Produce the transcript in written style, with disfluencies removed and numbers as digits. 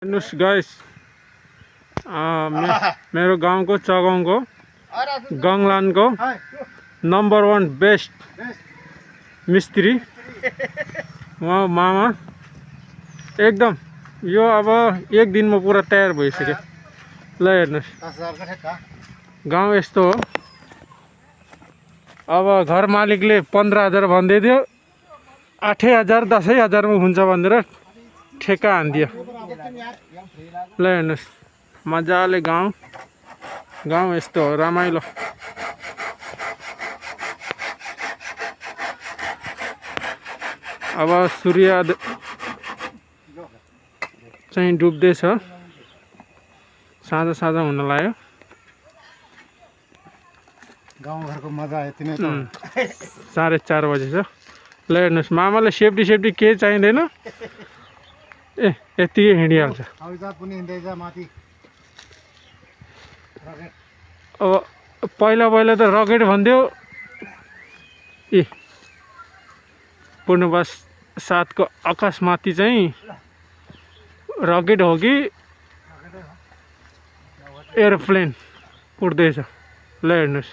हेर्नुस् गाइस, मेरो गाउँको चगाउँको गङलानको नम्बर 1 बेस्ट मिस्त्री उहाँ मामा एकदम। यो अब एक दिनमा पुरा तयार भइसक्यो। ल हेर्नुस्, गाउँ यस्तो हो। अब घर मालिकले 15,000 भन्दै थियो, 8,000 10,000 मा हुन्छ भनेर ठेक्का हान्दियो। ल हेर्नुस्, मजाले गाउँ यस्तो हो, रमाइलो। अब सूर्य चाहिँ डुब्दैछ, साँझ हुन लाग्यो। गाउँघरको मजा यति नै त। 4:30 बजे छ। ल हेर्नुस्, मामाले सेफ्टी केही चाहिँदैन, यतिकै हिँडिहाल्छ। अब पहिला त रकेट भन्थ्यो, पूर्णवास 7 को आकाशमाथि चाहिँ रकेट हो कि एरोप्लेन उड्दैछ। ल हेर्नुस्।